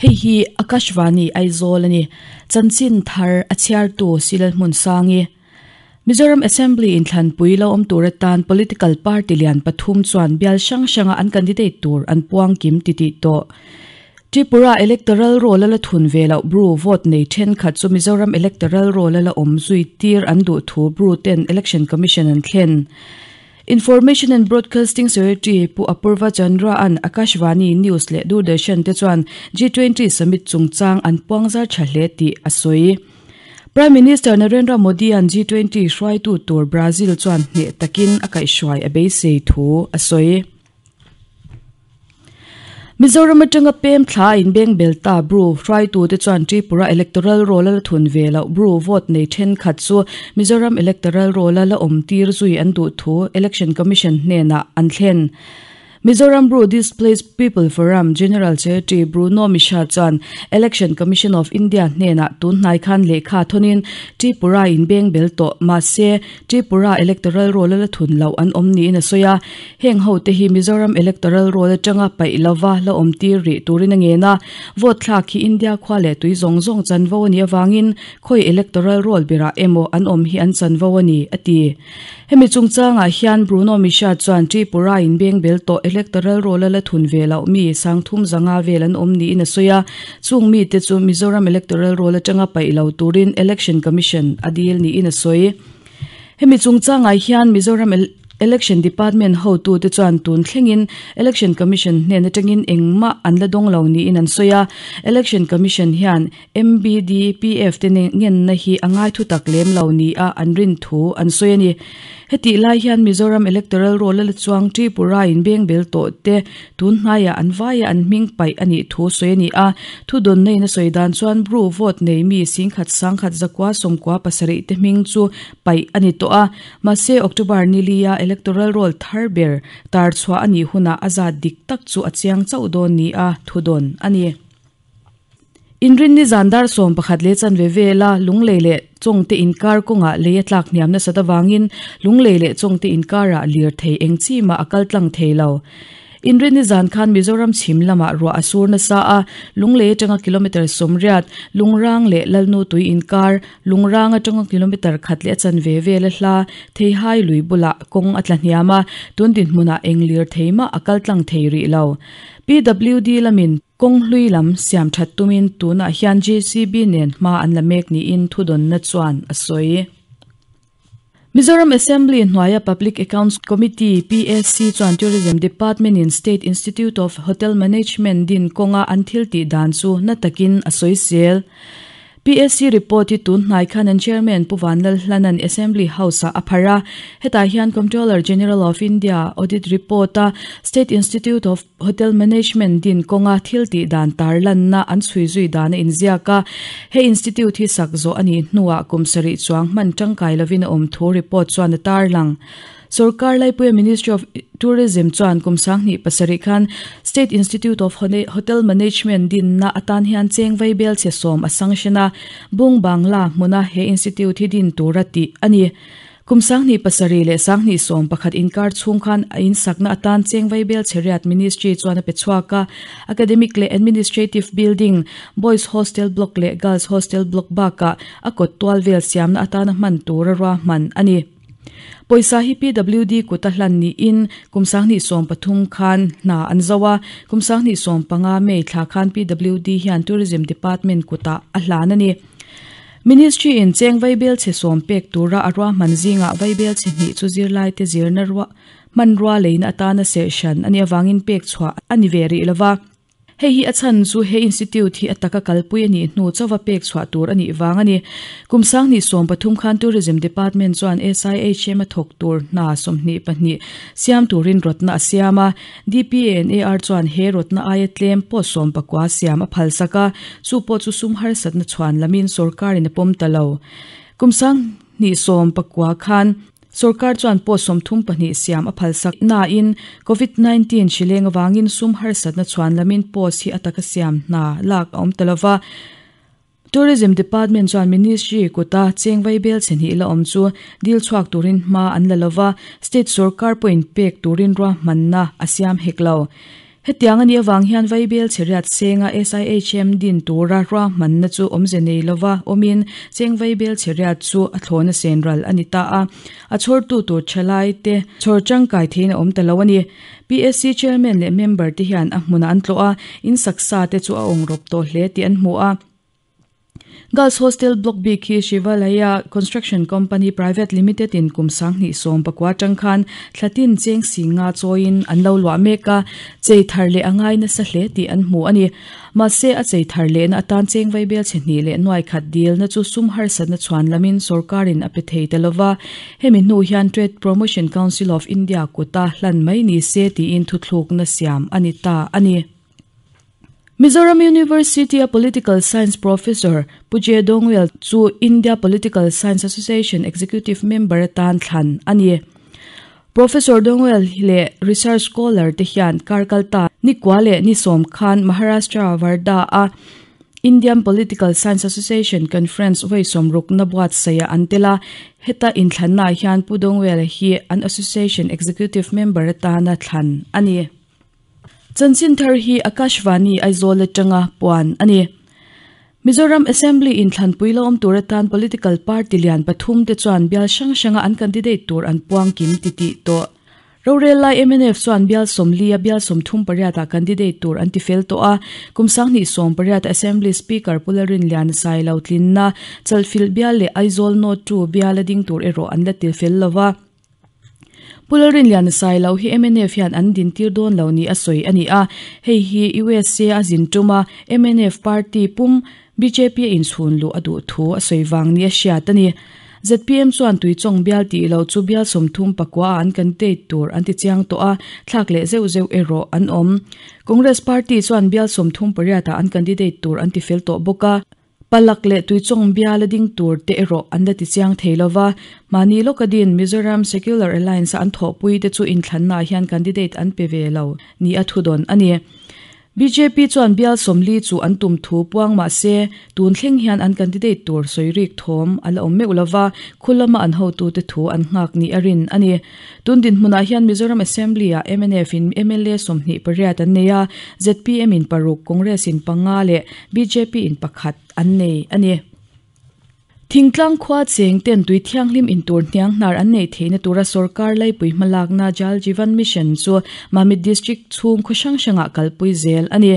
Hei hi Akashvani Aizawl a ni. Chanchin thar a chhiartu Silal Hmunsangi. Mizoram Assembly inthlanpui lo awm tur atan political party lian pathum chuan bial hrang hranga an candidate tur an puang kim titih tawh. Tripura Electoral Roll a la thun ve loh Bru vote nei thenkhat chu Mizoram Electoral Roll a la awm zui tir an duh thu Bru ten Election Commission an thlen. Information and Broadcasting Secretary Pu Apurva Chandra an Akashvani News leh Doordarshan te chuan G20 Summit chungchang an puangzar tha hle tih a sawi. Prime Minister Narendra Modi an G20 hruaitu tur Brazil chuan hneh takin a kaihhruai a beisei thu a sawi. Mizoram atanga pem thla inbeng bel ta Bru hruaitute chuan Tripura Electoral Roll a la thun ve loh Bru vote nei thenkhat chu Mizoram Electoral Roll a la awm tir zui an duh thu Election Commission hnenah an thlen. Mizoram Bru Displaced People Forum General Secretary Bruno Mishra chuan Election Commission of India hnenah tun hnai khan lehkha thawnin Tripura inbeng bel tawh mahse Tripura Electoral Roll a la thun loh an awm niin a sawi a. Heng ho te hi Mizoram Electoral Roll atanga paih lova la awm tir rih turin a ngen a, vote thlak hi India khua leh tui zawng zawng chanvo a nih avangin khawi Electoral Roll berah emaw an awm hi an chanvo a ni, a ti. Hemi chungchangah hian Bruno Mishra chuan Tripura in beng bel tawh Electoral Roll a la thun ve loh mi sangthum zanga vel an awm niin a sawi a, chung mite chu Mizoram Electoral Roll atanga paih lo turin Election Commission a dil niin a sawi. Hemi chungchangah hian Mizoram Election Department hotute chuan tun thlengin Election Commission hnen atangin engmah an la dawng lo niin an sawi a. Election Commission hian MBDPF te ngenna hi a ngai thutak lem lo nia an rin thu an sawi a ni. Hetih lai hian Mizoram Electoral Roll a la chuang Tripura in beng bel tawh te tun hnaiah an vaia an hming paih a nih thu sawi a ni a. Thudawnna in a sawi dan chuan Bru vote nei mi singkhat sangkhat zakua sawmkua pasarih te hming chu paih a ni tawh a. Mahse, October nilia Electoral Roll thar ber tar chhuah a nih hunah a zat dik tak chu a chiang chauh dawn nia thudawn a ni. Inrinni zan dar 11 leh chanve vela Lunglei leh Chawngte inkar kawngah lei a tlak hniam nasat avangin Lunglei leh Chawngte inkarah lirthei eng chi mah a kal tlang thei lo. Inrinni zan khan Mizoram chhim lamah ruah a sur nasa a, Lunglei atanga kilometre 80, Lungrang leh Lalnu tui inkar, Lungrang atanga kilometre khat leh a chanve vel a hla, Theihai lui bulah kawng a tla hniam a, tun dinhmunah eng lirthei mah a kal tlang thei rih lo. PWD lamin kawng hlui lam siam that tumin tunah hian JCB nen hma an la mek niin thudawnna chuan a sawi. Mizoram Assembly hnuaia Public Accounts Committee, PAC, chuan Tourism Department in State Institute of Hotel Management din kawnga an thil tih dan chu na takin a sawisel. PAC report hi tun hnai khan an Chairman Pu Vanlalhlanan Assembly House-ah a pharh a. Hetah hian Comptroller General of India Audit Report-a State Institute of Hotel Management din kawnga thil tih dan tarlanna an chhui zui dan a inziak a. He institute hi sak zawh a nih hnuah kum sarih chuang hman tangkai lovin a awm thu report chuan a tarlang. Sorkar laipuia Ministry of Tourism chuan kum 2007 khan State Institute of Hotel Management dinna atan hian cheng vaibel chhe sawm a sanction a, Bung Bangla hmuna he institute hi din tura tih a ni. Kum 2007 leh 2011 inkar chhung khan a insakna atan cheng vaibel chhe riat Ministry chuan a pe chhuak a, Academic leh Administrative Building, Boys Hostel Block leh Girls Hostel Block bakah a kawt tual vel siamna atana hman tura ruahman a ni. Pawisa hi PWD kut a hlan niin kum 2013 khan hna an zo a, kum 2015 May thla khan PWD hian Tourism Department kutah a hlan a ni. Ministry in cheng vaibel chhe sawm pek tura a ruahman zingah vaibel chhe hnih chu zirlaite zirna hmanrua leina atana serhhran a nih avangin pek chhuah a ni ve rih lova. Hei hi a chhan chu he institute hi a taka kalpui a nih hnu chauva pek chhuah tur a nih vang a ni. Kum 2013 khan Tourism Department chuan SIHM a thawk tur hna 22 siam turin rawtna a siam a. DPA and AR chuan he rawtna aia tlem pawh 19 siam a phalsak a, chu pawh chu sum harsatna chhuan lamin sorkarin a pawm ta lo. Kum 2019 khan Sorkar chuan post 32 siam a phalsak nain Covid 19 hri leng avangin sum harsatna chhuan lamin post hi a taka siam hna lak a awm ta lova. Tourism Department chuan Ministry kuta cheng vaibel chhe hnih la awm chu dil chhuak turin hma an la lova, state sorkar pawhin pek turin ruahmanna a siam hek lo. Hetiang a nih avang hian Vaibel chheriat senga SIHM din tura ruahmanna chu awmze nei lova awmin cheng Vaibel chheriat chu a thlawna sen ral a ni ta a, a chhawrtu tur thalai te chhawr tangkai theiin a awm ta lo a ni. PSC Chairman leh member te hian a hmunah an tlawh a, in saksa te chu a awng rawp tawh hle tih an hmu a. Girls Hostel Block bik hi Shivalaya Construction Company Private Limited in kum 2019 atang khan thlatin cheng singa chawiin an lo luah mek a, chei thar leh a ngai nasa hle tih an hmu a ni. Mahse, a chei thar lehna atan cheng vaibel chhe hnih leh nuai khat dilna chu sum harsatna chhuan lamin sorkarin a pe thei ta lova, hemi hnu hian Trade Promotion Council of India kuta hlan mai ni se tiin thuthlukna siam a ni ta a ni. Mizoram University-a Political Science Professor Pu J. Dongwell chu India Political Science Association Executive Member atan thlan a ni. Professor Dongwell leh Research Scholar te hian kar kalta nikua leh ni sawm khan Maharashtra Wardha-a Indian Political Science Association Conference vawi sawmrukna buatsaihah an tel a, heta inthlannaah hian Pu Dongwell hi an Association Executive Member atana thlan a ni. Chanchin thar hi Akashvani Aizawl atanga puan a ni. Mizoram Assembly inthlanpui lo awm tur atan political party lian pathum te chuan bial hrang hranga an candidate tur an puang kim titih tawh. Rorel lai mnf chuan bial sawmli a bial 38 ah candidate tur an ti fel tawh a, kum 2018 Assembly Speaker Pu Lalrinliana Sailo tlinna Chalfilh bial leh Aizawl North 2 bial a ding tur erawh an la til fel lova. Pu Lalrinliana Sailo hi mnf hian an dintir dawn lo ni a sawi a ni a, hei hi USA a zin tum a, mnf party pum bjp a inchhun luh a duh thu a sawi vang ni a hriat a ni. Zpm chuan Tuichawng bial tih lo chu bial 39 ah an candidate tur an ti chiang tawh a, thlak leh zeuh zeuh erawh an awm. Congress party chuan bial 38 ah an candidate tur an ti fel tawh bawk a. Palak leh Tuichawng bial a ding tur te erawh an la ti chiang thei lova, mahni lawka din Mizoram Secular Alliance a an thawhpui te chu inthlanna ah hian candidate an pe ve lo ni a thudawn a ni. Bjp chuan bial 40 chu an tum thu puang mah se, tun thleng hian an candidate tur sawi rik thawm a la awm meuh lova, khu lama an hotute thu an nghak ni a rin a ni. Tun dinhmunah hian Mizoram Assembly-ah mnf in mla 28 an nei a, zpm in paruk, Congress in panga leh bjp in pakhat an nei a ni. Thingtlang khua cheng ten tui thianghlim intur hniang hnar an neih theihna tura sorkar laipui hmalakna Jal Jeevan Mission chu Mamit District chhung khaw hrang hrangah kalpui zel a ni.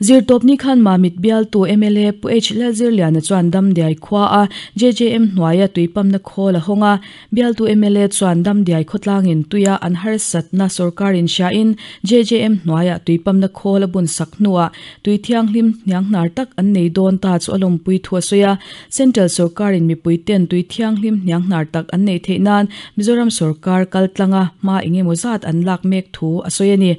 Zirtawpni khan Mamit bialtu mla Pu H Lalzirliana chuan Damdiai khua a JJM hnuaia tuipamna khawl a hawng a, Bialtu mla chuan Damdiai khawtlangin tuia an harsatna sorkarin hriain JJM hnuaia tuipamna khawl a bun sak hnuah tui thianghlim hnianghnar tak an nei dawn ta chu a lawmpui thu a sawi a. Central sorkarin mipui ten tui thianghlim hnianghnar tak an neih theih nan Mizoram sorkar kaltlanga hma engemaw zat an lak mek thu a sawi a ni.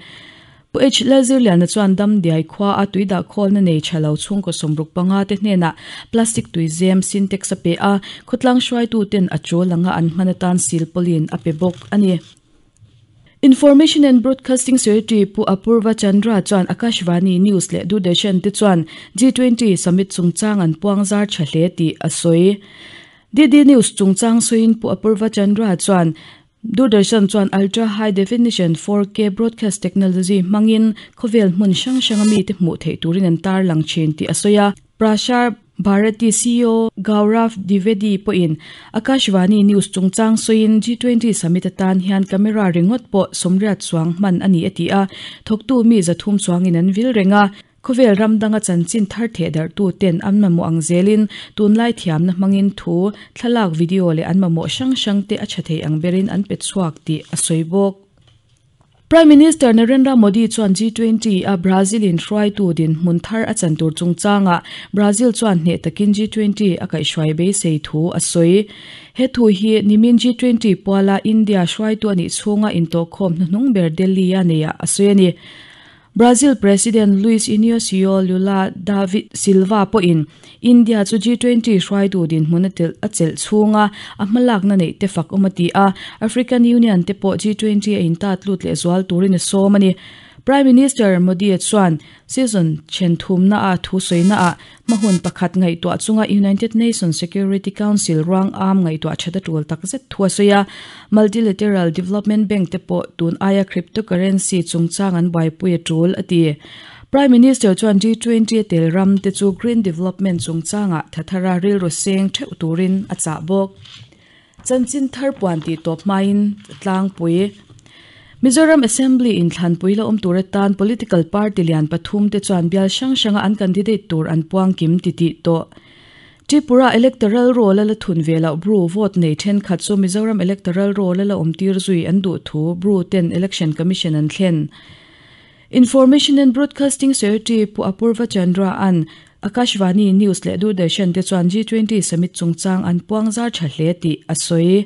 Pu H. Lalzirliana chuan Damdiai khua a tui dah khawlna nei tha lo chhungkaw 65 te hnenah plastic tui zem Sintex a pe a, khawtlang hruaitu ten a tul anga an hman atan silpauline a pe bawk a ni. Information and Broadcasting Secretary Pu Apurva Chandra chuan Akashvani News leh Doordarshan te chuan G20 Summit chungchang an puang zar tha hle tih a sawi. DD News chungchang sawiin Pu Apurva Chandra chuan Doordarshan chuan Ultra High Definition 4K broadcast technology hmangin khawvel hmun hrang hranga mite hmuh theih turin an tarlang thin tih a sawi a. Prasar Bharati CEO Gaurav Dwivedi pawhin Akashvani News chungchang sawiin G20 Summit atan hian camera ringawt pawh 80 chuang hman a ni a ti a, thawktu mi 300 chuangin an vil reng a. Khawvel ram danga chanchin thar theh darhtu ten an mamawh ang zelin tunlai thiamna hmangin thu, thlalak video leh an mamawh hrang hrang te a tha thei ang berin an pe chhuak tih a sawi bawk. Prime Minister Narendra Modi chuan G20 a Brazil in hruaitu dinhmun thar a chan tur chungchangah Brazil chuan hneh takin G20 a kaihhruai beisei thu a sawi. He thu hi nimin G20 puala India hruaitu a nih chhunga intawhkhawm hnuhnung ber Delhi a neiah a sawi a ni. Brazil President Luiz Inacio Lula da Silva pawhin India chu G20 hruaitu dinhmun a telh a chelh chhunga a hmalakna neih te fak awm a ti a, African Union te pawh G20 a intat lut leh zual turin a sawm a ni. Prime Minister Modi chuan season then thumna a thu sawi naah hma hun pakhat ngaihtuah chunga United Nations Security Council ruang am ngaihtuah that a tul takzet thu a sawi a. Multilateral Development Bank te pawh tun aia cryptocurrency chungchang an buaipui a tul a ti. Prime Minister chuan G20 tel ram te chu green development chungchangah thathara rilru seng theuh turin a chah bawk. Chanchin thar puan tih tawp hmain tlangpui Mizoram Assembly inthlanpui la awm tur atan political party lian pathum te chuan bial hrang hranga an candidate tur an puang kim titih tawh. Tripura Electoral Roll a la thun ve loh Bru vote nei thenkhat chu Mizoram Electoral Roll a la awm tir zui an duh thu Bru ten Election Commission an thlen. Information and Broadcasting Secretary Pu Apurva Chandra an Akashvani News leh Doordarshan te chuan G20 Summit chungchang an puang zar tha hle tih a sawi.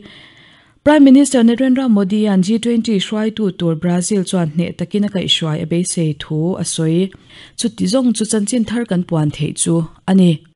Prime Minister Narendra Modi an G20 hruaitu tur Brazil chuan hneh takin a kaihhruai a beisei thu a sawi. Chuti zawng chu chanchin thar kan puan theih chu a ni.